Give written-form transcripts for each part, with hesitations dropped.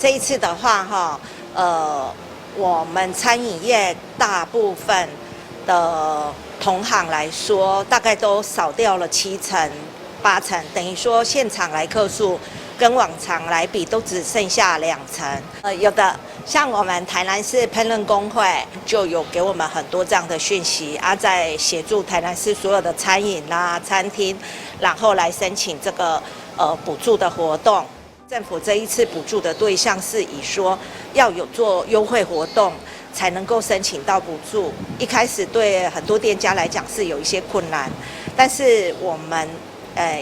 這一次的話，哈，我們餐飲業大部分的同行來說，大概都少掉了七成、八成，等於說現場來客數跟往常來比，都只剩下兩成。有的像我們台南市烹飪工會就有給我們很多這樣的訊息啊，在協助台南市所有的餐飲啦、餐廳，然後來申請這個補助的活動。政府這一次補助的對象是以說要有做優惠活動才能夠申請到補助。一開始對很多店家來講是有一些困難，但是我們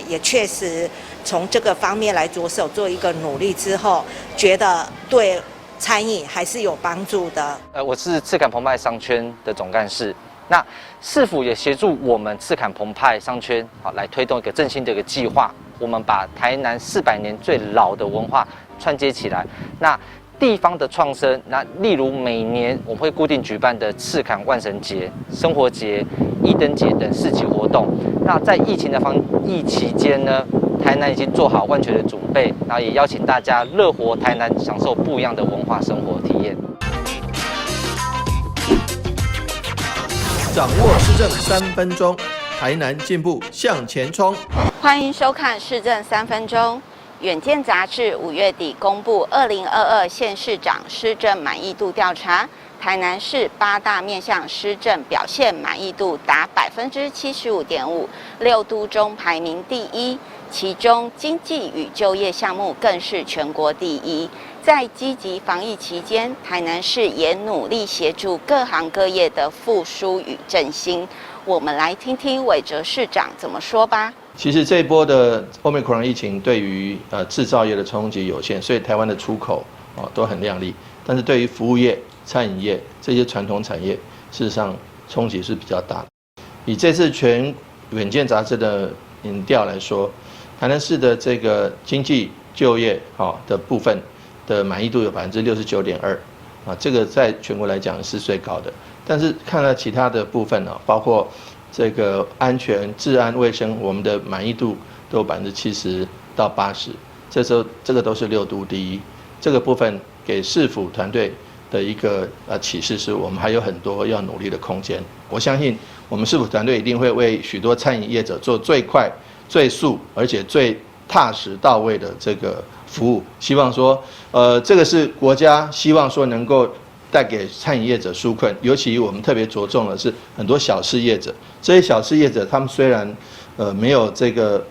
也確實從這個方面來着手做一個努力之後，覺得對餐飲還是有幫助的。我是赤崁澎湃商圈的總幹事，那市府也協助我們赤崁澎湃商圈好來推動一個振興的一個計劃。我們把台南400年最老的文化串接起來，那地方的創生，那例如每年我們會固定舉辦的赤崁萬神節、生活節、藝燈節等市集活動。那在疫情的防疫期間呢，台南已經做好萬全的準備，然後也邀請大家樂活台南，享受不一樣的文化生活體驗。掌握市政三分鐘，台南進步向前衝。歡迎收看市政三分鐘。遠見雜誌5月底公布2022縣市長施政滿意度調查，台南市八大面向施政表現滿意度達75.5%，六都中排名第一。其中經濟與就業項目更是全國第一。在積極防疫期間，台南市也努力協助各行各業的復甦與振興。我們來聽聽韋哲市長怎麼說吧。其實這一波的 Omicron 疫情對於製造業的衝擊有限，所以台灣的出口哦都很亮麗。但是對於服務業、餐飲業這些傳統產業，事實上衝擊是比較大的。以這次全遠見雜誌的民調來說，台南市的這個經濟就業的部分的滿意度有69.2%，啊，這個在全國來講是最高的。但是看到其他的部分呢，包括這個安全、治安、衛生，我們的滿意度都有70%到80%，這時候這個都是六都第一。這個部分給市府團隊的一個啟示是，我們還有很多要努力的空間。我相信我們市府團隊一定會為許多餐飲業者做最快、最速，而且最踏實到位的這個服務。希望說，這個是國家希望說能夠帶給餐飲業者紓困，尤其我們特別着重的是很多小吃業者。這些小吃業者，他們雖然沒有這個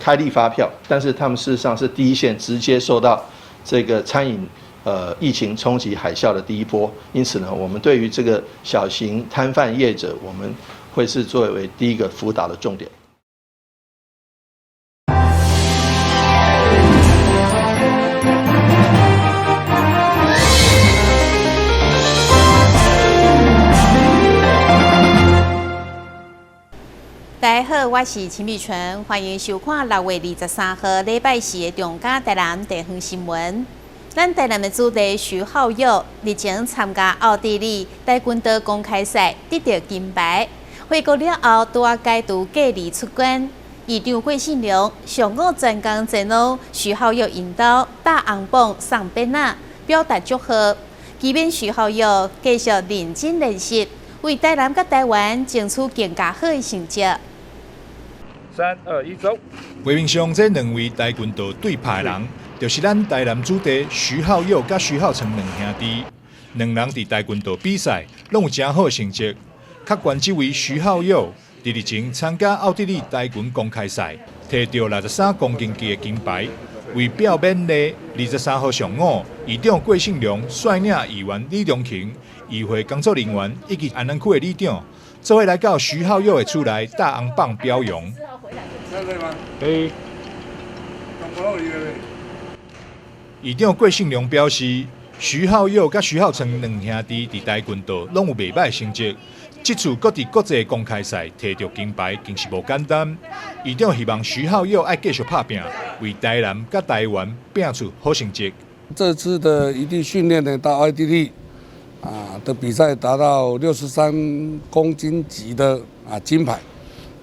開立發票，但是他們事實上是第一線直接受到這個餐飲疫情衝擊海嘯的第一波。因此呢，我們對於這個小型攤販業者，我們會是作為第一個輔導的重點。大家好，我是陳美純，歡迎收看6月23號禮拜四的中嘉台南地方新聞。咱台南的子弟徐浩佑日前參加奧地利跆拳道公開賽，得到金牌。回國了後，拄仔解除隔離出關。議長郭信良上午專工前往徐浩佑𪜶兜打紅榜送鞭仔，表達祝賀。期勉徐浩佑繼續認真練習，為台南佮台灣爭取更加好的成績。三二一，走！畫面上這兩位跆拳道對拍的人，就是咱台南子弟徐浩佑佮徐浩成兩兄弟。兩人佇跆拳道比賽攏有誠好成績。較懸這位徐浩佑，佇日前參加奧地利跆拳公開賽，提著63公斤級的金牌。為表勉勵，23號上午，議長郭信良率領議員李中勤、議會工作人員以及安南區的里長，做伙來到徐浩佑的厝內打紅榜表揚。可以。議長郭信良表示，徐浩佑佮徐浩成兩兄弟佇跆拳道攏有袂䆀成績，這次閣佇國際公開賽提著金牌，更是無簡單。議長希望徐浩佑愛繼續拍拚，為台南佮台灣拚出好成績。這次的異地訓練呢，到奧地利的比賽達到63公斤級的金牌，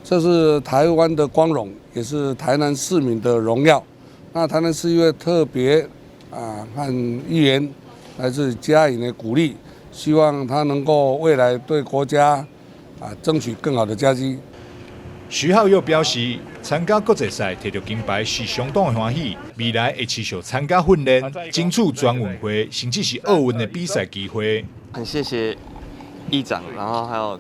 這是台灣的光榮，也是台南市民的榮耀。那台南市議會特別啊和議員來自加以的鼓勵，希望他能夠未來對國家啊爭取更好的佳績。徐浩佑表示，參加國際賽摕著金牌是相當的歡喜，未來會持續參加訓練，爭取全運會甚至是奧運的比賽機會。很謝謝議長，然後還有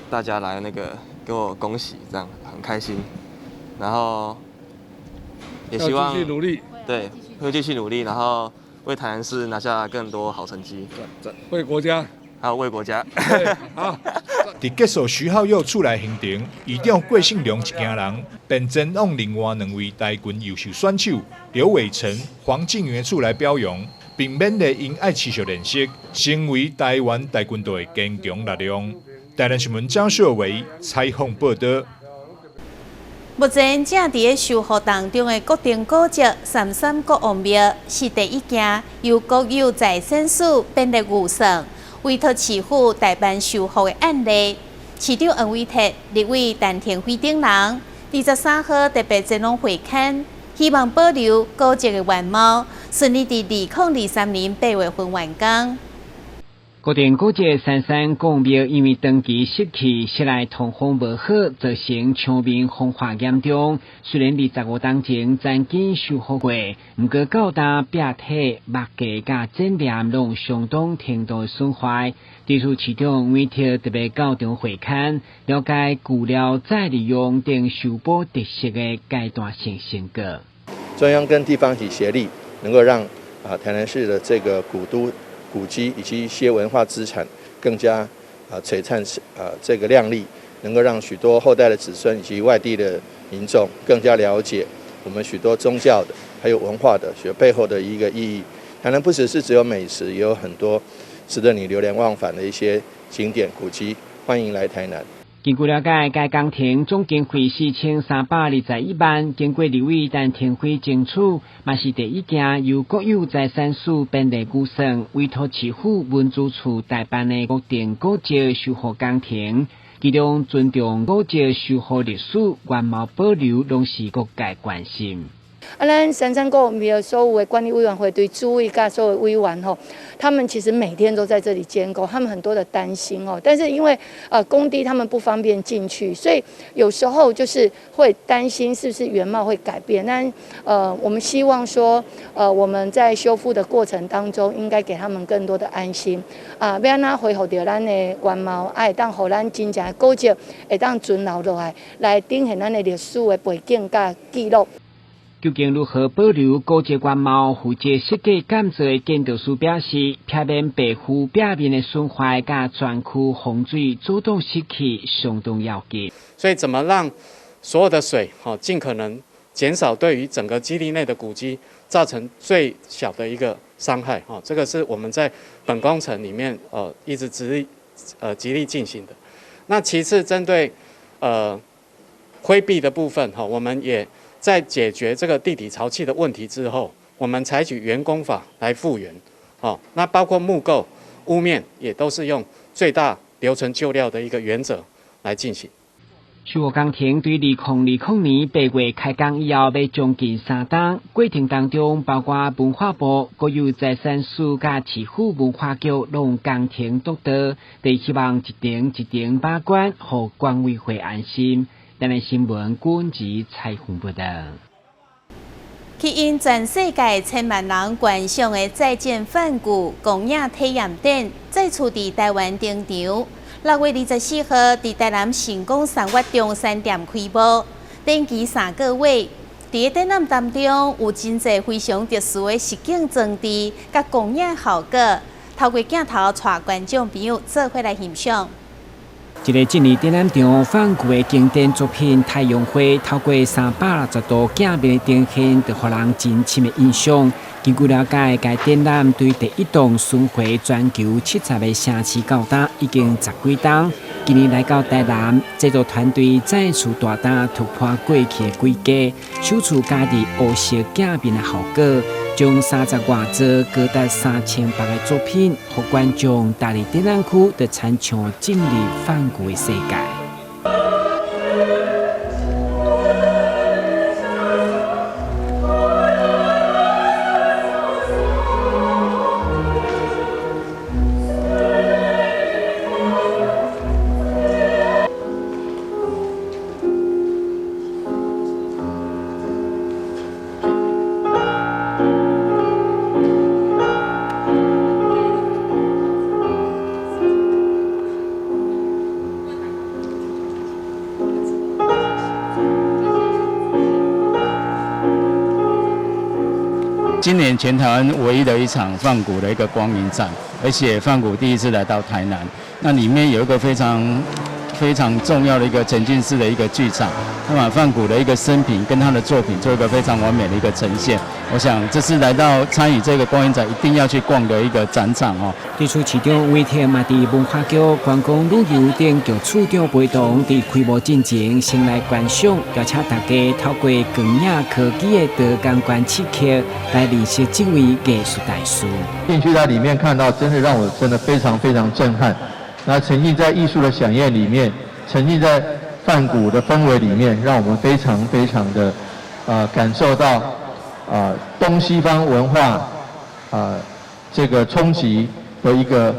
大家來那個給我恭喜，這樣很開心。然後也希望繼續努力，對，會繼續努力，然後為台南市拿下更多好成績，為國家，還有為國家。好。佇結束徐浩佑厝內行程，議長郭勝良一行人便前往另外兩位台拳優秀選手劉偉成、黃靜源厝來表揚，並勉勵𪜶愛持續練習，成為台灣跆拳道的堅強力量。台南新聞張秀維採訪報導。目前正佇咧修復當中的國定古蹟三山國王廟，是第一件由國有財產署編列預算，委託市府代辦修復的案例。市長黃偉哲、立委陳亭妃等人，23號特別前往會勘，希望保留古蹟的原貌，順利佇2023年8月份完工。國定古蹟三山國王廟因為長期濕氣，室內通風無好，造成牆面風化嚴重。雖然25冬前曾經修復過，毋過到今壁體、木架佮剪黏攏相當程度損壞。對此市長委託特別到場會勘，了解舊料再利用等修補特色的階段性成果。中央跟地方一起協力，能夠讓啊台南市的這個古都、古蹟以及一些文化資產更加啊璀璨啊這個亮麗，能夠讓許多後代的子孫以及外地的民眾更加了解我們許多宗教的還有文化的學背後的一個意義。台南不只是只有美食，也有很多值得你流連忘返的一些景點古蹟，歡迎來台南。根據了解，該工程總經費4321萬，經過立委陳亭妃爭取，嘛是第一件由國有財產署編列預算，委託市府文資處代辦的國定古蹟修復工程。其中尊重古蹟修復歷史原貌保留，攏是各界關心。啊，咱三山國王廟所有的管理委員會對主委佮所有委員吼，他們其實每天都在這裡監工，他們很多的擔心哦。但是因為工地他們不方便進去，所以有時候就是會擔心是不是原貌會改變。但我們希望說，我們在修復的過程當中，應該給他們更多的安心。啊，欲按怎恢復著咱的原貌，啊，會當予咱真正的古蹟會當存留落來，來展現咱的歷史的背景佮記錄。究竟如何保留古蹟原貌？負責設計監造的建築師表示，避免白膚壁面的損壞，佮全區風水阻擋濕氣相當要緊。所以，怎麼讓所有的水，盡可能減少對於整個基地內的古蹟造成最小的一個傷害？這個是我們在本工程裡面，一直致力，極力進行的。那其次，針對，灰壁的部分，我們也在解決這個地底潮氣的問題之後，我們採取原工法來復原，那包括木構、屋面也都是用最大留存舊料的一個原則來進行。修復工程對2020年8月開工以後，欲將近3冬，過程當中包括文化部、國有財產署佮市府文化局攏工程督導，佇希望一層一層把關，予管委會安心。台南新聞郭文吉採訪報導。吸引全世界千萬人觀賞的再見梵谷光影體驗展，再次佇台灣登場。6月24號，佇台南成功三越中山店開幕，展期3個月。佇個展覽當中，有真濟非常特殊的實景裝置，佮光影效果，透過鏡頭帶觀眾朋友做伙來欣賞。這个進入展覽場梵谷的經典作品《太陽花》，透過360度鏡面的呈現，就予人真深的印象。根據了解，該展覽對第一棟巡迴全球70個城市到今已經十幾冬。今年來到台南，製作團隊再次大膽突破過去的規格，首次加入烏色鏡面的效果，將30外座高達3800個作品，予觀眾踏入展覽區，就親像進入梵谷的世界。年全台灣唯一的一場梵谷的一個光影展，而且梵谷第一次來到台南，那裡面有一個非常非常重要的一個沉浸式的一個劇場，那麼梵谷的一個生平跟他的作品做一個非常完美的一個呈現。我想這次來到參與這個光影展，一定要去逛的一個展場哦。這次市長委託嘛，佇文化局、觀光旅遊等局處長陪同，佇開幕進前先來觀賞，邀請大家透過光影科技的多感官刺激，來認識這位藝術大師。進去在裡面看到，真的讓我真的非常非常震撼。那沉浸在藝術的饗宴裡面，沉浸在梵谷的氛圍裡面，讓我們非常非常的，感受到，東西方文化，這個衝擊的一個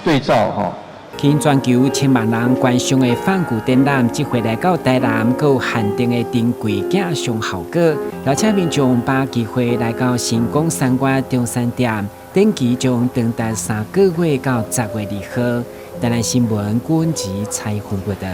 對照哈。吸引全球千萬人觀賞的梵谷展覽，這回來到台南，閣有限定的珍貴鏡像效果，邀請民眾把機會來到神光三越中山店，展期將長達3個月到10月2號。台南新聞郭吉采訪報導。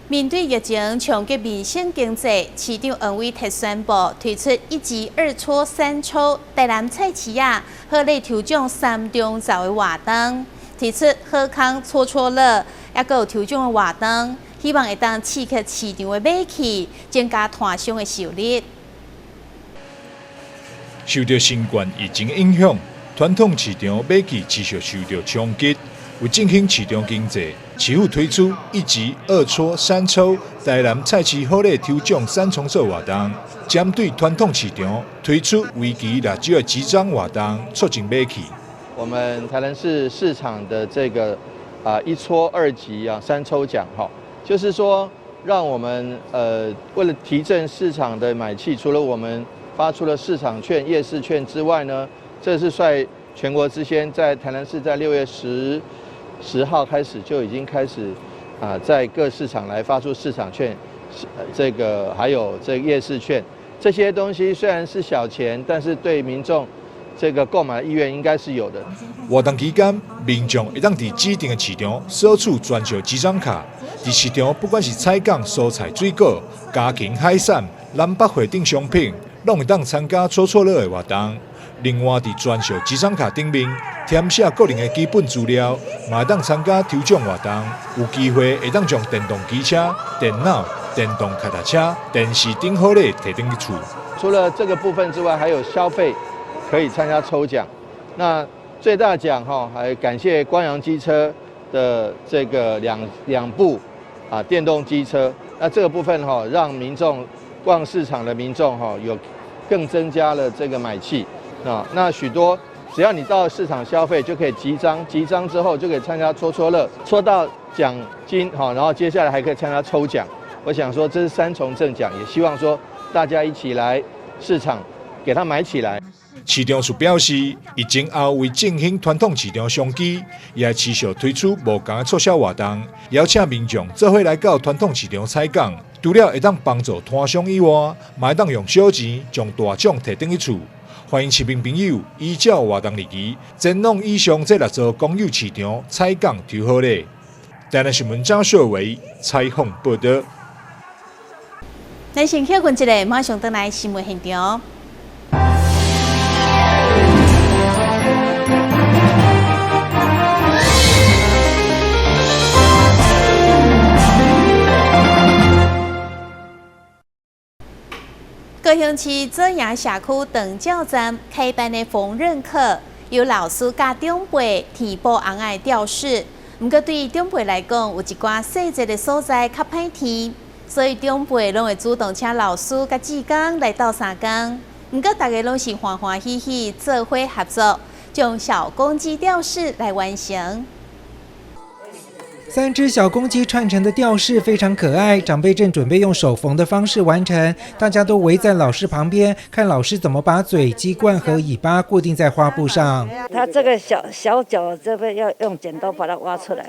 面對疫情衝擊民生經濟，市長黃偉哲宣布推出一集二戳三抽台南菜市仔好禮抽獎三重奏的活動，提出好康戳戳樂，猶閣有抽獎的活動，希望會當刺激市場的買氣，增加攤商的收入。受著新冠疫情影響，傳統市場買氣持續受著衝擊。為振興市場經濟，市府推出一集二戳三抽台南菜市好禮抽獎三重奏活動，針對傳統市場推出為期6週的集章活動，促進買氣。我們台南市市場的這個一戳二集三抽獎哈，就是說讓我們為了提振市場的買氣，除了我們發出了市場券、夜市券之外呢，這是率全國之先，在台南市在6月10號開始就已經開始在各市場來發出市場券，這個還有這個夜市券，這些東西雖然是小錢，但是對民眾這個購買意願應該是有的。活動期間，民眾會當佇指定的市場索取專屬集章卡，佇市場不管是採購蔬菜水果、家禽海產、南北貨等商品，攏會當參加戳戳樂的活動。另外，佇專屬集章卡頂面填寫個人的基本資料，嘛會當參加抽獎活動，有機會會當將電動機車、電腦、電動腳踏車、電視等好禮提轉去厝。除了這個部分之外，還有消費可以參加抽獎。那最大獎哈，還感謝光陽機車的這個兩部電動機車。那這個部分哈，讓民眾逛市場的民眾哈，有更增加了這個買氣。那許多只要你到市場消費，就可以集章，集章之後就可以參加戳戳樂，戳到獎金哈，然後接下來還可以參加抽獎。我想說這是三重贈獎，也希望說大家一起來市場給它買起來。市長署表示，疫情後為振興傳統市場商機，也會持續推出無仝的促銷活動，邀請民眾做伙來到傳統市場採購。除了會當幫助攤商以外，嘛會當用小錢將大獎提轉去厝。歡迎市民朋友依照活動日期，前往以上這6座公有市場採購抽好禮。台南新聞張秀維採訪報導。咱先歇睏一下，馬上轉來新聞現場。高雄市左營社區長照站開辦的縫紉課，由老師教長輩填補尪仔的吊飾。毋過對長輩來講，有一寡細節的所在較歹填，所以長輩攏會主動請老師佮志工來鬥相共。毋過大家攏是歡歡喜喜做伙合作，將小公雞吊飾來完成。三隻小公雞串成的吊飾非常可愛，長輩正準備用手縫的方式完成，大家都圍在老師旁邊，看老師怎麼把嘴、雞冠和尾巴固定在花布上。它這個小小角這邊要用剪刀把它挖出來，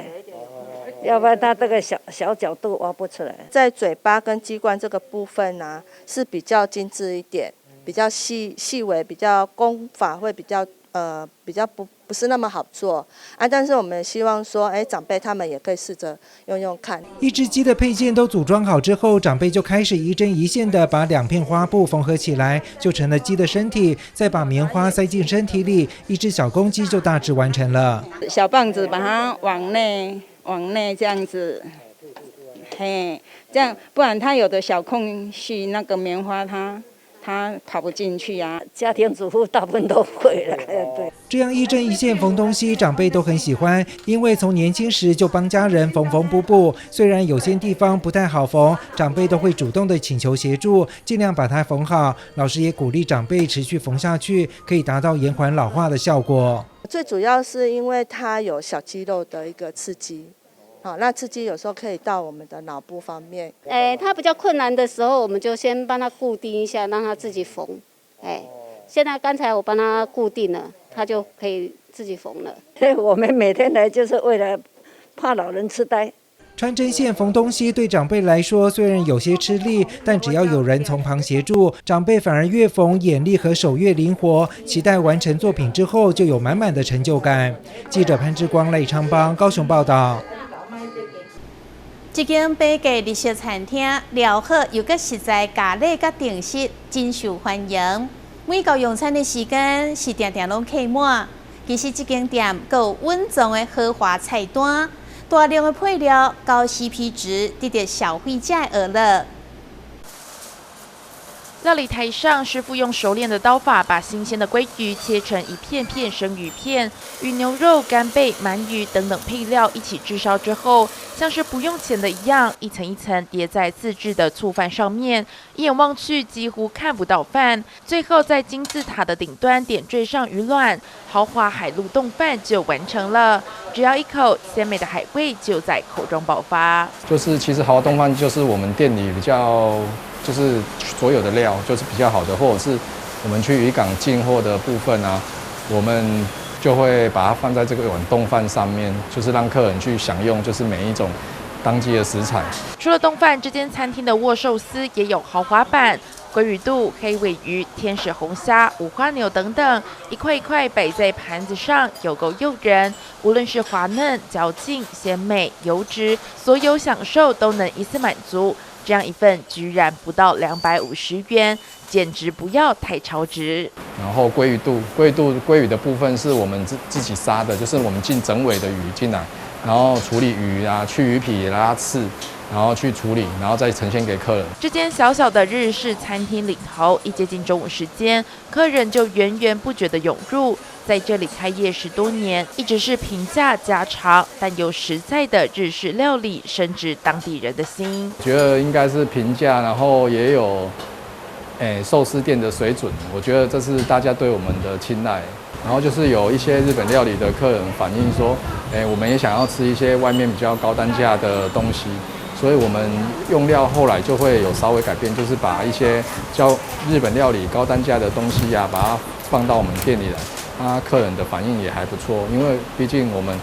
要不然它這個小小角度挖不出來。在嘴巴跟雞冠這個部分呢，是比較精緻一點，比較細細微，比較工法會比較比較不。不是那麼好做啊。但是我們希望說，哎，長輩他們也可以試着用用看。一隻雞的配件都組裝好之後，長輩就開始一針一線的把兩片花布縫合起來，就成了雞的身體。再把棉花塞進身體裡，一隻小公雞就大致完成了。小棒子把它往內往內這樣子，嘿，這樣不然它有的小空隙，那個棉花它跑不進去啊。家庭主婦大部分都會了，對。這樣一針一線縫東西，長輩都很喜歡，因為從年輕時就幫家人縫縫補補。雖然有些地方不太好縫，長輩都會主動的請求協助，盡量把它縫好。老師也鼓勵長輩持續縫下去，可以達到延緩老化的效果。最主要是因為它有小肌肉的一個刺激。好，那刺激有時候可以到我們的腦部方面。哎，他比較困難的時候，我們就先幫他固定一下，讓他自己縫。哎，現在剛才我幫他固定了，他就可以自己縫了。我們每天來就是為了怕老人痴呆。穿針線縫東西對長輩來說雖然有些吃力，但只要有人從旁協助，長輩反而越縫眼力和手越靈活。期待完成作品之後，就有滿滿的成就感。記者潘志光、賴昌邦高雄報道。這間平價日式餐廳料好又閣實在價禮佮定食，真受歡迎。每到用餐的時間是定定攏客滿。其實這間店閣有隱藏的豪華菜單，大量的配料，高 CP 值，得到消費者的娛樂。料理台上，師傅用熟練的刀法把新鮮的鮭魚切成一片片生魚片，與牛肉、干貝、鰻魚等等配料一起炙燒之後，像是不用錢的一樣，一層一層疊在自製的醋飯上面，一眼望去幾乎看不到飯。最後在金字塔的頂端點綴上魚卵，豪華海陸丼飯就完成了。只要一口，鮮美的海味就在口中爆發。就是其實豪華丼飯就是我們店裡比較。就是所有的料就是比較好的，或者是我們去漁港進貨的部分啊，我們就會把它放在這個碗丼飯上面，就是讓客人去享用，就是每一種當季的食材。除了丼飯，這間餐廳的握壽司也有豪華版，鮭魚肚、黑鮪魚、天使紅蝦、五花牛等等，一塊一塊擺在盤子上，有夠誘人。無論是滑嫩、嚼勁、鮮美、油脂，所有享受都能一次滿足。這樣一份居然不到250元，簡直不要太超值。然後鮭魚肚，鮭魚肚，鮭魚的部分是我們自己殺的，就是我們進整尾的魚進來，然後處理魚啊，去魚皮、拉刺，然後去處理，然後再呈現給客人。這間小小的日式餐廳裡頭，一接近中午時間，客人就源源不絕的湧入。在這裡開業10多年，一直是平價家常，但又實在的日式料理，深植當地人的心。覺得應該是平價，然後也有，壽司店的水準，我覺得這是大家對我們的青睞。然後就是有一些日本料理的客人反映說，我們也想要吃一些外面比較高單價的東西，所以我們用料後來就會有稍微改變，就是把一些較日本料理高單價的東西呀，把它放到我們店裡來。啊，客人的反應也還不錯，因為畢竟我們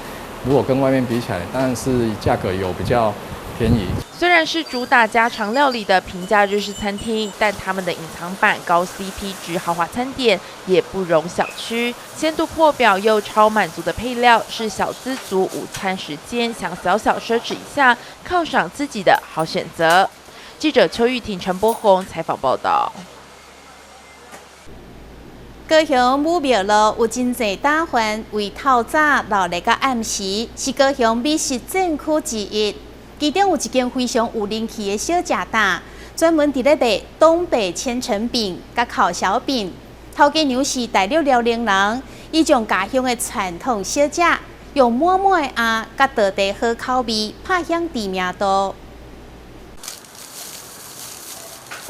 如果跟外面比起來，當然是價格有比較便宜。雖然是主打家常料理的平價日式餐廳，但他們的隱藏版高 CP 值豪華餐點也不容小覷。鮮度破表又超滿足的配料，是小資族午餐時間想小小奢侈一下，犒賞自己的好選擇。記者邱玉婷、陳柏宏採訪報道。高雄武廟路有真濟打飯，為透早鬧熱到暗時，是高雄美食戰區之一。其中有一間非常有人氣的小食檔，專門佇咧賣東北千層餅佮烤小餅。頭家娘是大陸遼寧人，伊將家鄉的傳統小食，用滿滿的愛佮道地好口味，拍響知名度。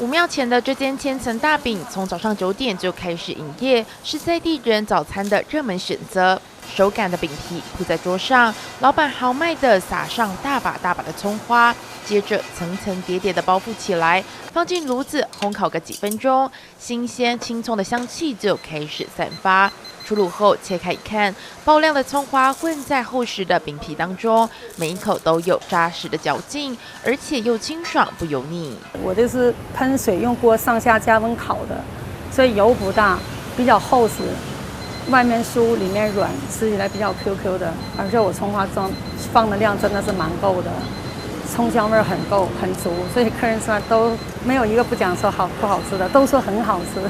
武廟前的這間千層大餅，從早上9點就開始營業，是在地人早餐的熱門選擇。手擀的餅皮鋪在桌上，老闆豪邁的撒上大把大把的蔥花，接着層層疊疊的包覆起來，放進爐子烘烤個幾分鐘，新鮮青蔥的香氣就開始散發。出爐後切開一看，爆亮的蔥花混在厚實的餅皮當中，每一口都有扎實的嚼勁，而且又清爽不油膩。我這是噴水用鍋上下加溫烤的，所以油不大，比較厚實。外面酥裡面軟，吃起來比較 Q Q 的，而且我蔥花裝放的量真的是蠻夠的，蔥香味很夠很足，所以客人吃完都沒有一個不講說好不好吃的，都說很好吃。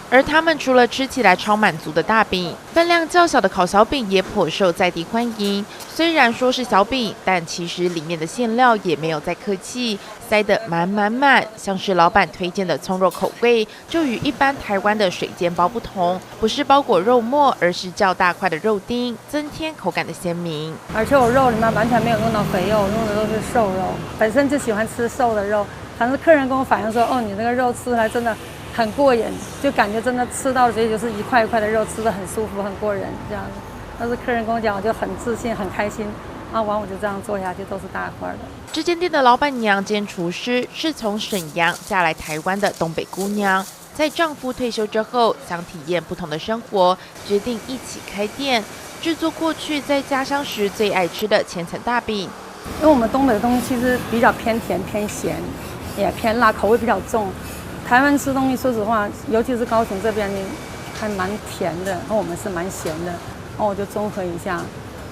而他們除了吃起來超滿足的大餅，分量較小的烤小餅也頗受在地歡迎。雖然說是小餅，但其實裡面的餡料也沒有再客氣，塞得滿滿滿。像是老闆推薦的蔥肉口味，就與一般台灣的水煎包不同，不是包裹肉末，而是較大塊的肉丁，增添口感的鮮明。而且我肉裡面完全沒有用到肥肉，用的都是瘦肉。本身就喜歡吃瘦的肉，反正客人跟我反映說，哦，你那個肉吃出來真的很過癮，就感覺真的吃到嘴裡就是一塊一塊的肉，吃得很舒服，很過癮這樣子。但是客人跟我講，我就很自信，很開心。啊，完我就這樣做下去，都是大塊的。這間店的老闆娘兼廚師是從瀋陽嫁來台灣的東北姑娘，在丈夫退休之後，想體驗不同的生活，決定一起開店，製作過去在家鄉時最愛吃的千層大餅。因為我們東北的東西其實比較偏甜、偏鹹，也偏辣，口味比較重。台灣吃東西，說實話，尤其是高雄這邊，還蠻甜的，然後我們是蠻鹹的，然後我就綜合一下，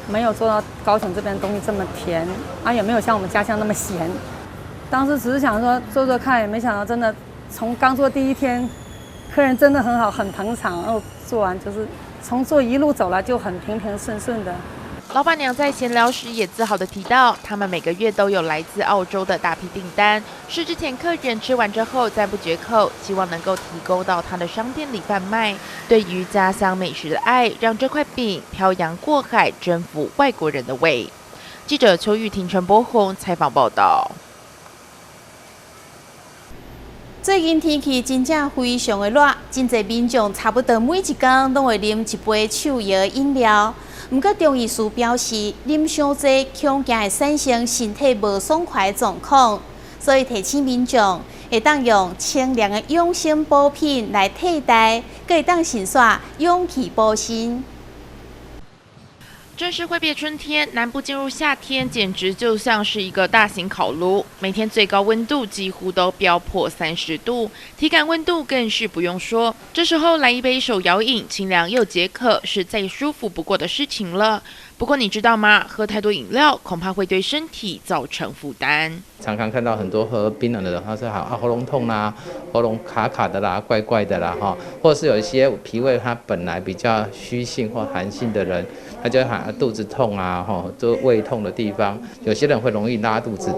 沒有做到高雄這邊東西這麼甜，啊，也沒有像我們家鄉那麼鹹。當時只是想說做做看，也沒想到真的從剛做第一天，客人真的很好，很捧場，然後做完就是從做一路走來就很平平順順的。老闆娘在閒聊時也自豪地提到，他們每個月都有來自澳洲的大批訂單，是之前客人吃完之後讚不絕口，希望能夠提供到他的商店裡販賣。對於家鄉美食的愛，讓這塊餅漂洋過海，征服外國人的胃。記者邱玉婷、陳柏宏採訪報道。最近天氣真正非常的熱，真濟民眾差不多每一工攏會啉一杯手搖飲料。毋過中醫師表示，啉傷濟恐驚會產生身體無爽快的狀況，所以提醒民眾會當用清涼的養生補品來替代，閣會當順紲養氣補身。正式揮別春天，南部進入夏天，簡直就像是一個大型烤爐。每天最高溫度幾乎都飆破30度，體感溫度更是不用說。這時候來一杯手搖飲，清涼又解渴，是再舒服不過的事情了。不過你知道嗎？喝太多飲料恐怕會對身體造成負擔。常常看到很多喝冰冷的人，他說好啊，喉嚨痛啦，喉嚨卡卡的啦，怪怪的啦，哈，或者是有一些脾胃他本來比較虛性或寒性的人，他就喊肚子痛啊，吼，就胃痛的地方，有些人會容易拉肚子，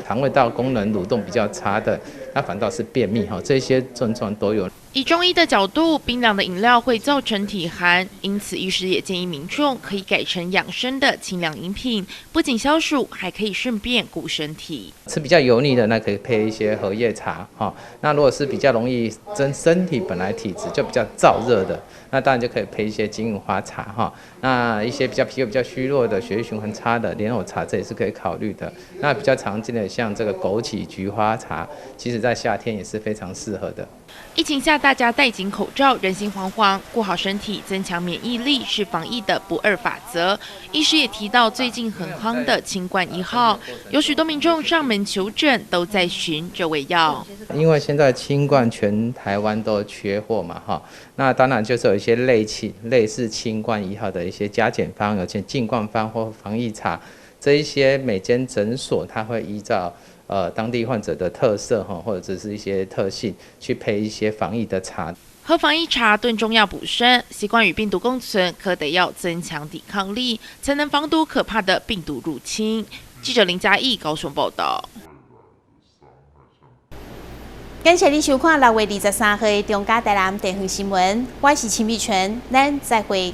腸胃道功能蠕動比較差的，那反倒是便秘，哈，這些症狀都有。以中醫的角度，冰涼的飲料會造成體寒，因此醫師也建議民眾可以改成養生的清涼飲品，不僅消暑，還可以順便顧身體。吃比較油膩的，那可以配一些荷葉茶，哈。那如果是比較容易增身體本來體質就比較燥熱的，那當然就可以配一些金銀花茶，哈。那一些比較脾胃比較虛弱的、血液循環差的蓮藕茶，這也是可以考慮的。那比較常見的像這個枸杞菊花茶，其實在夏天也是非常適合的。疫情下，大家戴緊口罩，人心惶惶，顧好身體，增強免疫力是防疫的不二法則。醫師也提到，最近很夯的清冠1號，有許多民眾上門求診，都在尋這味藥。因為現在清冠全台灣都缺貨嘛，哈，那當然就是有一些類似清冠1號的一些加減方，有些淨冠方或防疫茶，這一些每間診所它會依照當地患者的特色哈，或者是一些特性，去配一些防疫的茶。喝防疫茶燉中藥補身，習慣與病毒共存，可得要增強抵抗力，才能防堵可怕的病毒入侵。記者林嘉義高雄報道。感謝你收看6月23號的中嘉台南地方新聞，我是秦美泉，咱再會。